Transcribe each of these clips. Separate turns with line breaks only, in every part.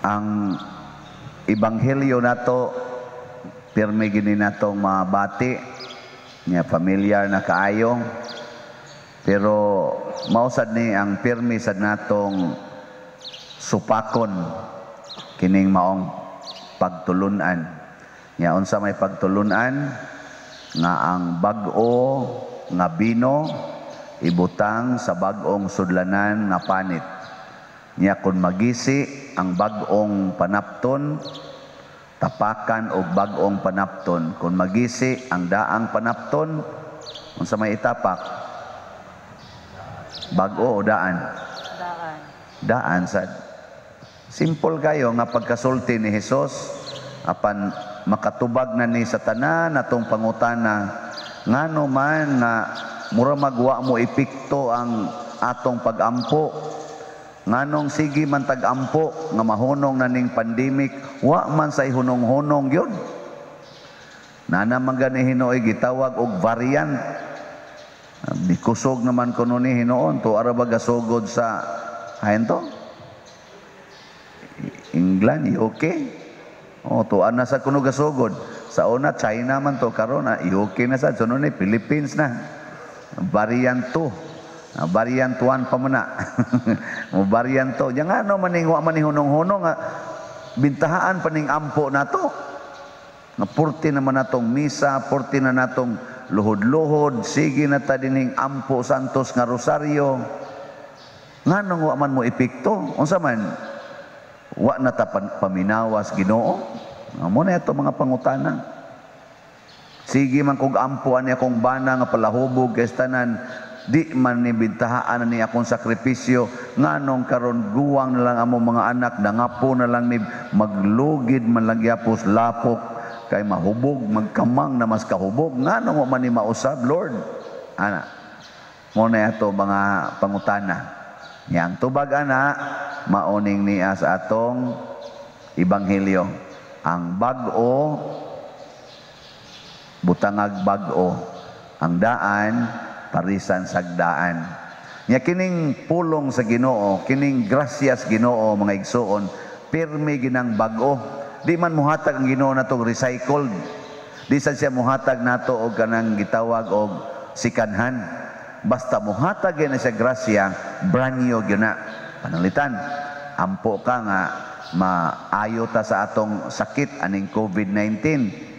Ang ebanghelyo nato, pirmi gini natong mabati nya, familiar na kaayo, pero mao sad ni ang pirmi sad natong supakon, kining maong pagtulunan nya. Unsa may pagtulunan? Nga ang bag-o nga bino ibutang sa bag-ong sudlanan nga panit. Nya kun magisi ang bag-ong panapton, tapakan og bag-ong panapton. Kung magisi ang daang panapton, unsa may itapak? Bag-o o daan?
Daan.
Daan sad. Simple kayo nga pagkasulti ni Hesus, apan makatubag na ni sa tanan natong pangutana, ngano man nga mura magwa mo epekto ang atong pagampo? Nganong sige man tag-ampo nga mahunong na ning pandemic, wa man say hunong-hunong gyud? Nana man gani hinuoy gitawag og variant. Di kusog naman kuno ni hinuon to, ara ba gasugod sa hain to? England, UK. Oh, tuan na sa kuno gasugod. Sa una China man to, karon na UK na sad, sunod ni Philippines na. Variant 2. Variant 1 pa man na. Mo variant 2. Yang ano man ning wa man ni hunong-hunong nga bintahaan pa ning ampo nato? Nga purti naman natong misa, purti na natong luhod-luhod, sige na ta dining ampo santos nga rosaryo. Nganong wa man mo epekto? Unsa man? Wa na ta paminawas Ginoo? Mo na ato mga pangutana. Sige man kog ampo ani akong bana nga palahubog kay tanan, di man ni bintahaan ni akong sakripisyo. Nganong karon guwang na lang among mga anak, nangapo na lang ni, maglugid man lang gyapos lapok kay mahubog, magkamang na mas kahubog? Nganong wa man ni mausab, Lord? Ana mo na ato mga pangutana. Yang tubag ana maoning niya sa atong ebanghelyo: ang bag-o butangag bag-o, ang daan parisan sagdaan. Nya kining pulong sa Ginoo, kining grasyas Ginoo, mga igsuon, pirmi ginang bag-o. Di man muhatag ang Ginoo natong recycled. Di sad siya muhatag nato og kanang gitawag og sikanhan. Basta muhatag na siya grasya, brand new gyud na. Panalitan, ampo ka nga maayo ta sa atong sakit aning COVID-19.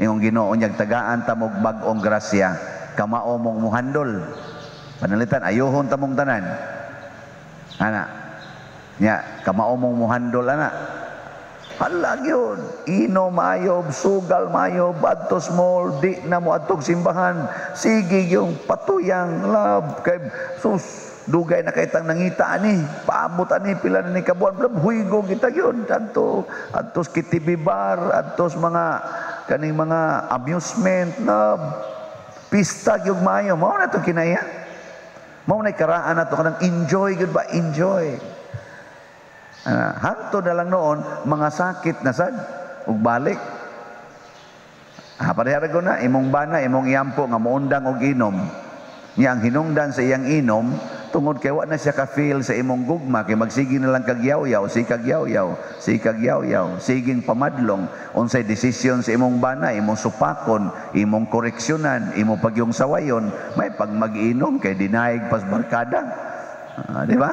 Ingong Ginoo niyag tagaan ta mog bag-ong grasya, kamao mong muhandol. Panalitan, ayuhon ta mong tanan. Ana. Nya, kamao mong muhandol ana. Hala gyud, ino mayob, sugal mayob, adtos mall, di na mo adtog simbahan. Sige yung patuyang love kay sus, dugay na kay tang nangita ani, paabot ani pila na ni kabuan, blam huygo kita gyud adto, adtos KTV bar, adtos mga kaning mga amusement na pista gyud maayo. Mao na tong kinaya. Mao na karaan nato kanang enjoy gyud ba, enjoy. Hanto na lang noon mga sakit na sad ug balik. Pareha ko na imong bana, imong iampo nga moundang og inom. Nya ang hinungdan sa iyang inom tungod kay wa na siya ka-feel sa imong gugma, kay magsige na lang kag yaw-yaw, sige kag yaw-yaw, sige kag yaw-yaw, siging pamadlong. Unsay desisyon sa imong bana, imong supakon, imong koreksyonan, imong pagyong sawayon, may pag mag-inom kay dinaig pas barkada. Di ba?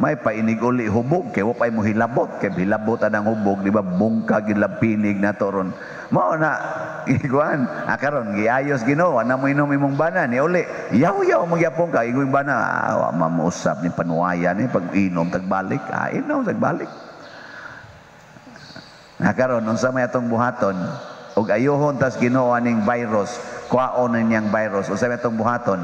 May painig uli hubog kay wa pay mo hilabot, kay hilabot anang hubog, di ba? Bungka gid pinig na to ron. Mao na iguan, karon giayos Ginoo, ana mo inom imong bana ni uli. Yaw-yaw magyapon ka ingon bana, wa mamuusab ni panuwayan ni pag inom tagbalik, inom tagbalik. Na karon unsa may atong buhaton og ayuhon tas Ginoo aning virus, kwaon na niyang virus, unsa may atong buhaton?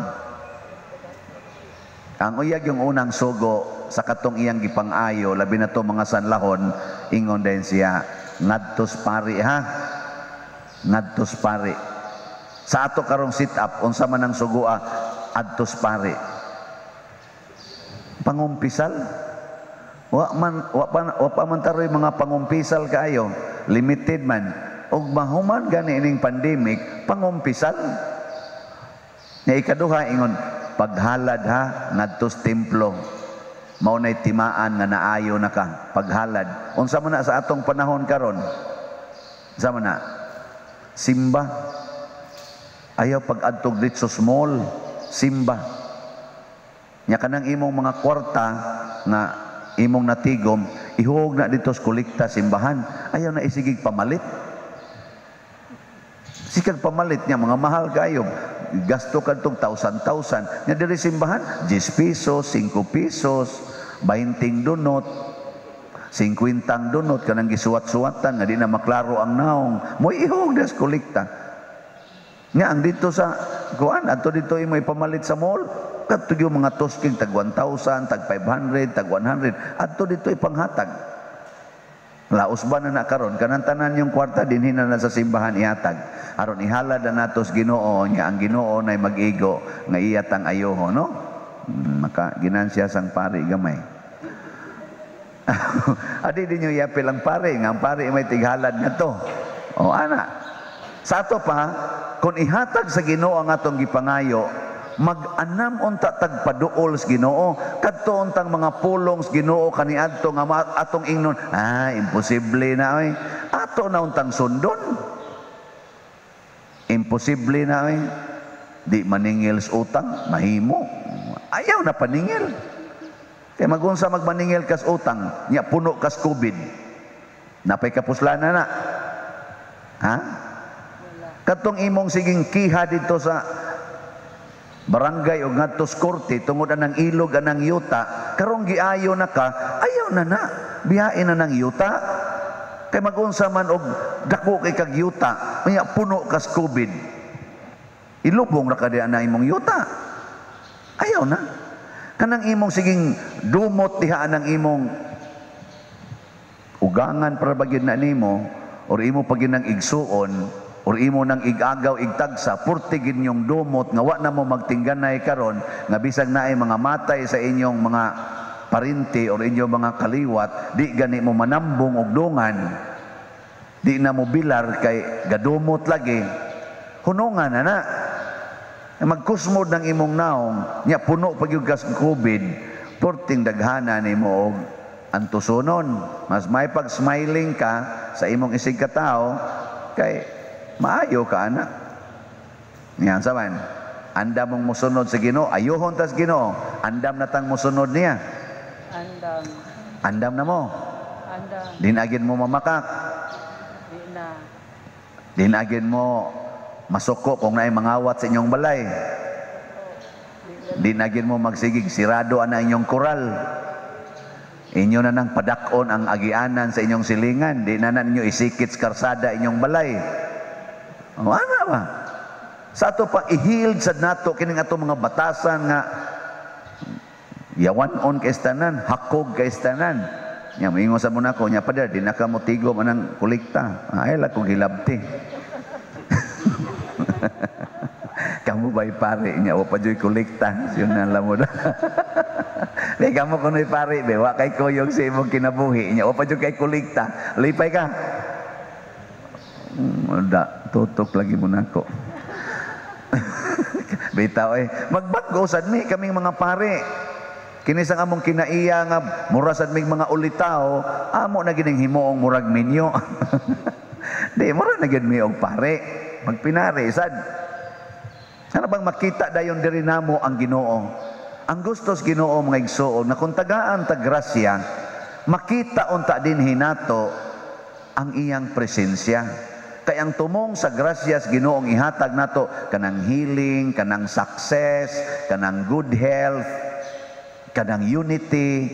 Ang uyag yung unang sugo sa katong iyang gipang-ayo, labi na to mga sanlahon, ingon din siya, "Ngadtos pari ha, ngadtos pari." Sa ato karong sit up, unsa man ang sugoa? Adtos pari. Pangumpisal. Wa man wa pa, wa pa man taroy mga pangumpisal kaayo, limited man. Og mahuman gani ining pandemic, pangumpisal. Nya ikaduha ingon, "Paghalad ha, ngadtos templo." Mao nay timaan nga naayo na ka paghalad. Unsa man na sa atong panahon karon? Unsa man na? Simba. Ayaw pag-adtog dito sa mall, simba. Nya kanang imong mga kwarta nga imong natigom, ihog na dito sa kolekta simbahan. Ayaw na isigig pamalit. Sikag pamalit niya, mga mahal kayo. Gasto kadtong thousand thousand. Nya diri simbahan, 10 pesos, 5 pesos, 20 dunot, 50 dunot, kanang gisuwat-suwatan, nga di na maklaro ang naong. Mo'y ihog das kolekta. Nga ang dito sa kuan, adto dito imo ipamalit sa mall, kadto yung mga tosking tag 1,000, tag 500, tag 100, adto dito ipanghatag. Laos ba na na karon kanang tanan yung kwarta dinhi na na sa simbahan ihatag. Aron ihalad na natos Ginoo nya ang Ginoo nay mag-igo nga iyatang ayoho, no? Maka ginansya sang pari gamay. Adi din yung iapil ang pare nga ang pare may tighalad nga to. O ana. Sa ato pa, kung ihatag sa Ginoo ang atong gipangayo, mag-anam unta tagpaduol sa Ginoo, kadto untang mga pulong sa Ginoo kaniadto nga atong ingnon, ah, imposible na oy. Ato na untang sundon. Imposible na oy. Di maningil sa utang, mahimo. Ayaw na paningil. Kay magunsa magmaningil kas utang, nya puno kas COVID. Napay kapuslana na. Ha? Katong imong siging kiha dito sa barangay o ngadto sa korte tungod anang ilog anang yuta, karong giayo na ka, ayaw na na. Biyain na ng yuta. Kay magunsa man og dako kay kag yuta, unya puno kas COVID. Ilubong ra ka di ana imong yuta. Ayaw na. Kanang imong siging dumot diha anang imong ugangan para ba gyud na nimo or imo pa gyud nang igsuon or imo nang igagaw igtagsa, purti gid yung dumot nga wa na mo magtingganay karon nga bisag naay mga matay sa inyong mga parinti or inyong mga kaliwat, di gani mo manambong og dungan, di na mo bilar kay gadumot lagi, hunungan na na. Magkusmod ng imong naong nya puno pa gyud kas COVID, porting daghana nimo og antusonon. Mas may pag smiling ka sa imong isig katao kay maayo ka ana. Yan sa man. Andam mong mosunod sa Ginoo, ayuhon tas Ginoo, andam na tang mosunod niya.
Andam.
Andam na mo.
Andam.
Dinagin mo mamakak.
Di na.
Dinagin mo masuko kung naay mangawat sa inyong balay. Dinagin mo magsigig sirado ana inyong koral. Inyo na nang padakon ang agianan sa inyong silingan. Di na na ninyo isikit sa karsada inyong balay. O, ana ba? Sa ato pa i-healed sad nato kining ato mga batasan nga yawan-on kay tanan, hakog kay tanan. Nya moingon sa muna ko, nya pader di na ka motigom anang kolekta. Ay la ko gilabti. Kamu ba'y pare niya o pa joy kolekta yun na lang mo na. Di kamo kuno'y pare be, wa kay kuyog sa imong kinabuhi niya o pa joy kay kolekta. Lipay ka. Da, tutok lagi mo nako. Bitaw eh, magbag-o sad mi kaming mga pare. Kini sang among kinaiya nga mura sad mig mga ulitaw, amo na gining himuong murag minyo. Di mura na gid mi og pare. Magpinari sad. Ano bang makita dayon diri namo ang Ginoo? Ang gustos Ginoo mga igsoon na kung tagaan ta grasya, makita unta din hinato ang iyang presensya. Kay ang tumong sa grasyas Ginoong ihatag nato kanang healing, kanang success, kanang good health, kanang unity.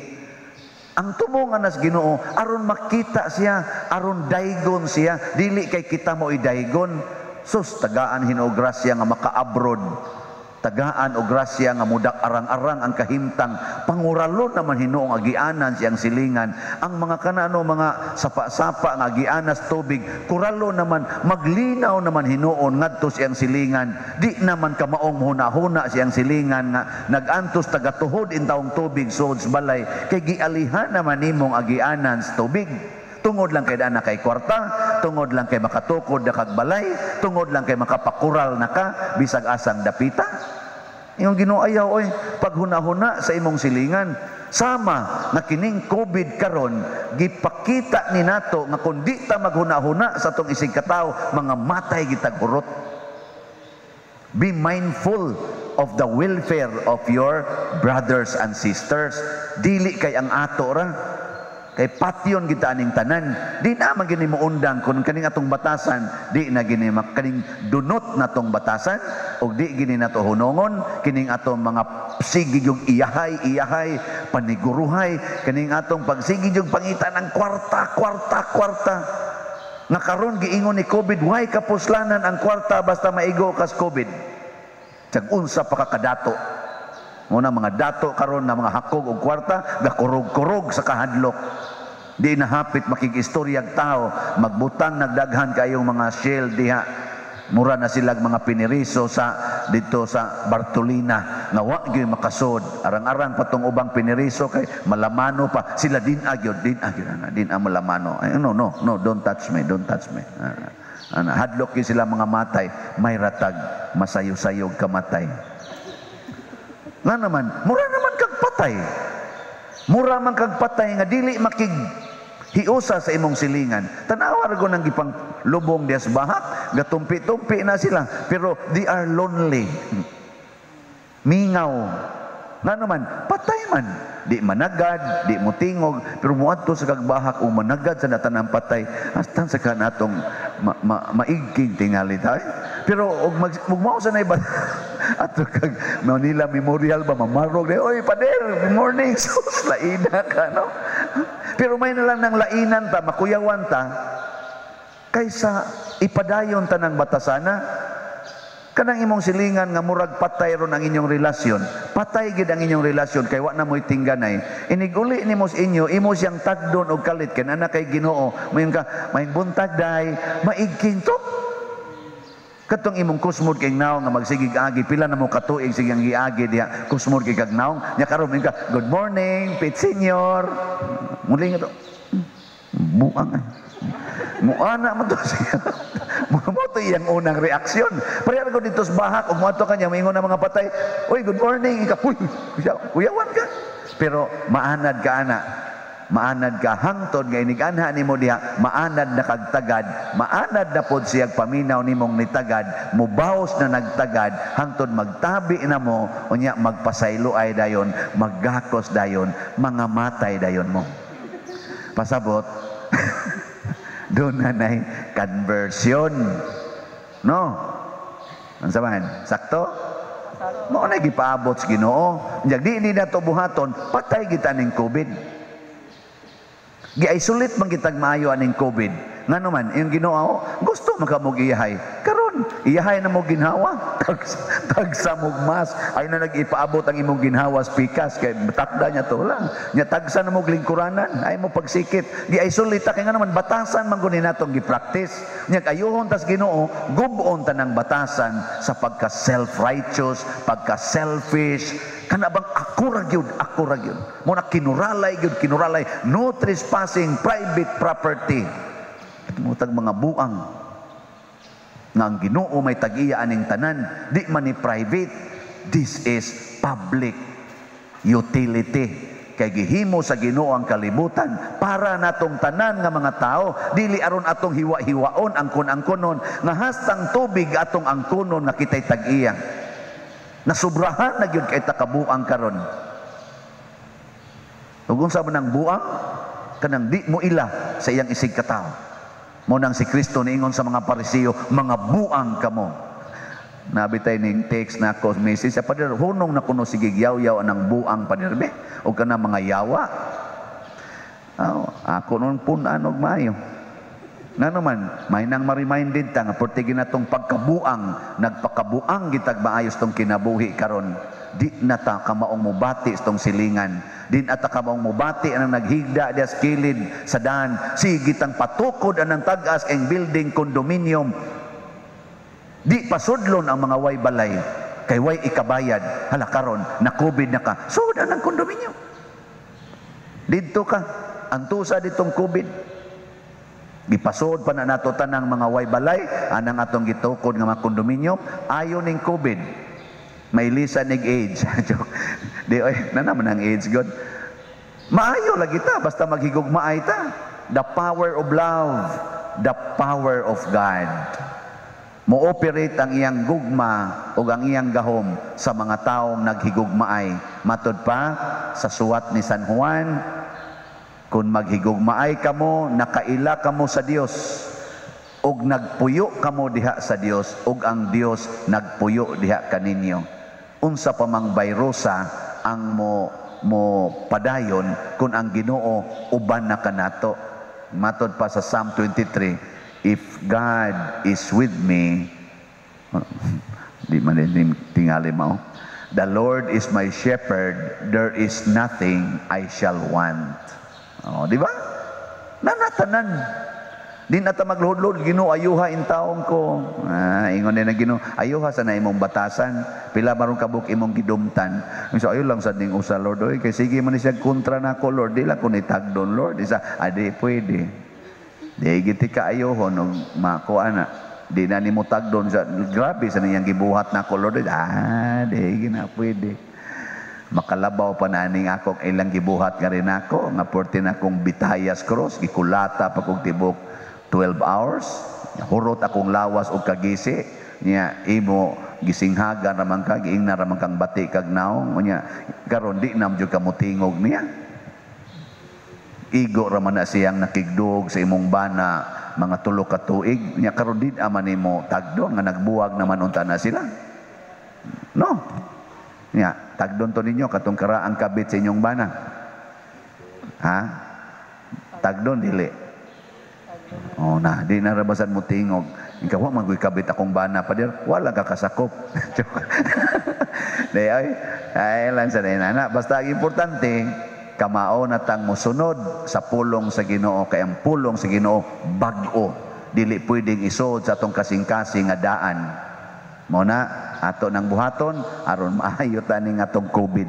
Ang tumong anas Ginoo aron makita siya, aron daygon siya, dili kay kita mo idaygon. Sus, tagaan Hinoo grasya nga maka-abroad. Tagaan og grasya nga mudak arang-arang ang kahimtang. Panguralon naman Hinoong agianan siyang silingan. Ang mga kanano mga sapa-sapa nga agianas tubig, kuralo naman, maglinaw naman Hinoon ngadto siyang silingan. Di naman kamaong huna-huna siyang silingan nga nagantos tagatuhod intawong tubig suod sa balay kay gialihan naman nimong agianan sa tubig. Tungod lang kay dana kay kwarta, tungod lang kay makatukod na kag balay, tungod lang kay makapakural na ka bisag asang dapita. Ingon Ginoo, ayaw oy, paghuna-huna sa imong silingan. Sama nga kining COVID karon gipakita ni nato nga kung di ta maghuna-huna sa atong isig katawo, mga matay gitag hurot. Be mindful of the welfare of your brothers and sisters. Dili kay ang ato ra. Kay patyon kita aning tanan. Di na man gini moundang kung kaning atong batasan, di na gini kaning dunot na tong batasan ug di gini nato hunongon kining atong mga sige yung iyahay, iyahay, paniguruhay, kaning atong pagsige yung pangita ng kwarta, kwarta, kwarta. Nga karon giingon ni COVID, way kapuslanan ang kwarta basta maigo kas COVID. Tsag unsa pa ka kadato. Muna mga dato karon na mga hakog og kwarta, gakurog-kurog sa kahadlok. Di na hapit makigistoryag tao, magbutang nagdaghan kayong mga shell diha. Mura na silag mga piniriso sa dito sa Bartolina nga wa gyud makasod. Arang-arang patong ubang piniriso kay malamano pa sila, din agyod, din agyod ana, din ang malamano. Ay, no, no, no, don't touch me, don't touch me. Ana, ana, hadlok gyud sila mga matay, may ratag masayo-sayog kamatay. Nga naman, mura naman kag patay. Mura man kag patay nga dili makig hiusa sa imong silingan. Tanawa ra nang gipang lubong dias bahak, gatumpi-tumpi na sila, pero they are lonely. Mingaw. Nga naman, patay man. Di managad, di mo tingog, pero muadto sa kagbahak o managad sa natanang patay, astan sa kanatong maigking tingali tayo. Pero og mag ug mao sa na iba ato kag Manila Memorial ba, mamarog di, "Oy, pader, good morning." Sus, laina ka, no? Pero may na lang ng lainan ta, makuyawan ta kaysa ipadayon ta ng batasana. Kanang imong silingan nga murag patay ron ang inyong relasyon. Patay gid ang inyong relasyon kay wa na mo'y tingganay. Iniguli nimo sa inyo, imo siyang tagdon og kalit kay anak kay Ginoo. Mayon ka, may buntag day, maigking to. Katong imong kusmod kay naong nga magsigig agi, pila na mo katuig sigang giagi diha, kusmod kay kag naong, nya karon ka, "Good morning, Pit Senior." Muli nga to. Buang ay. Muana man to siya. Mo to iyang unang reaksyon. Pareha ko dito sa bahak, ug moadto kanya, moingon ang mga patay, "Uy, good morning." Ika, "Uy, kuyawan ka." Pero maanad ka ana. Maanad ka hangtod nga inig-anha nimo diha, maanad na kagtagad, maanad na pod siyag paminaw nimong nitagad, mubaos na nagtagad, hangtod magtabi na mo, unya magpasaylo ay dayon, maggakos dayon, mga matay dayon mo. Pasabot, doon na nay conversion. No? Unsa man? Sakto? Mao na gipaabot sa Ginoo. Nya di ni nato buhaton, patay kita ning COVID. Gi-isolate man kitag maayo aning COVID. Ngano man, yung Ginoo gusto man ka mo iyahay. Karon, iyahay na mo ginhawa. Tagsa mo mas. Ay na nag-ipaabot ang imong ginhawa sa pikas kay takda niya to lang. Nya tagsa na mo lingkuranan, ay mo pagsikit. Gi-isolate ta kay ngano man batasan man guni natong gi-practice. Nya ayuhon tas Ginoo, gub-on ta ng batasan sa pagka self-righteous, pagka selfish, kana bang ako ra gyud, ako ra gyud. Mo na kinuralay gyud, kinuralay, no trespassing, private property. Mutag mga buang nga ang Ginoo may tag-iya aning tanan, di man ni private. This is public utility. Kay gihimo sa Ginoo ang kalibutan para natong tanan nga mga tao, dili aron atong hiwa-hiwaon, angkon-angkonon nga hastang tubig atong angkonon nga kitay tag-iya. Nasubrahan na gyud kay ta kabuang karon. Ug unsa man ang buang? Kanang di mo ila sa iyang isig katawo. Mo nang si Kristo niingon sa mga Parisiyo, "Mga buang kamo." Nabitay ning text na ako, message sa pader, hunong na kuno sige yaw-yaw anang buang, pader be. O kana mga yawa. Oh, ako nun pun-an og maayo. Nga naman, may nang ma-reminded ta nga porte ginatong pagkabuang, nagpakabuang gitag maayos tong kinabuhi karon. Di na ta kamaong mubati tong silingan. Di na ta kamaong mubati anang naghigda diya sa kilid sa daan. Sige tang patukod anang tag-as ang building condominium. Di pasudlon ang mga way balay kay way ikabayad. Hala, karon na COVID na ka. Sud ang condominium. Didto ka antusa ditong COVID. Gipasod pa na nato tanang mga way balay anang atong gitukod nga mga kondominium ayo ning COVID. Mailisan nig AIDS. Joke. Di oy, na naman ang AIDS god. Maayo lagi ta basta maghigugmaay ta. The power of love, the power of God. Mo-operate ang iyang gugma ug ang iyang gahom sa mga taong naghigugmaay. Matod pa sa suwat ni San Juan, kung maghigugmaay kamo, nakaila kamo sa Dios ug nagpuyo kamo diha sa Dios ug ang Dios nagpuyo diha kaninyo. Unsa pa mang virusa ang mo padayon kung ang Ginoo uban na kanato? Matod pa sa Psalm 23, if God is with me, di man din tingali mo. The Lord is my shepherd, there is nothing I shall want. Oh, di ba? Nanatanan. Di na ta magluhod-luhod, "Ginoo, ayuha in taong ko." Ah, ingon din ang Ginoo, "Ayuha sa na imong batasan. Pila maron kabuk imong gidumtan?" So, ayo lang sa ning usa, Lord. Oy, kay sige man ni siya kontra nako, Lord. Di lang ko ni tagdon, Lord. Isa, adi pwede. Di giti ka ayohon og makuha na. Di na nimo tagdon sa grabe sa niyang gibuhat nako, Lord. Ah, di gina pwede. Makalabaw pa na ning akong ilang gibuhat nga rin ako nga porte na akong bitayas cross, gikulata pa kog tibok 12 hours, hurot akong lawas og kagisi. Niya imo gisinghagan raman ka, giingnan raman kang bati kag naong. Unya karon di na jud ka motingog niya. Igo raman na siyang nakigdug sa imong bana mga 3 ka tuig. Nya karon di naman nimo tagdon nga nagbuwag naman unta na sila, no? Nya tagdon to ninyo katong karaang kabit sa inyong bana, ha? Tagdon dili? Oh na, di na rabasan mo tingog. Ikaw, wa man kabit akong bana, pader, wala ka kasakop. Di ay, ay lang sa nana. Basta ang importante, kamao na tang mosunod sa pulong sa Ginoo, kay ang pulong sa Ginoo bag-o. Dili pwedeng isod sa atong kasing-kasing nga daan. Mo na ato nang buhaton aron maayo ta ning atong COVID.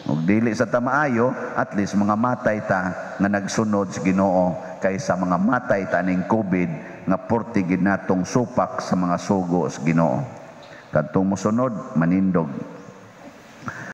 Ug dili sa ta maayo, at least mga matay ta nga nagsunod sa Ginoo kaysa mga matay ta ning COVID nga porti gid natong supak sa mga sugo sa Ginoo. Kadtong mosunod, manindog.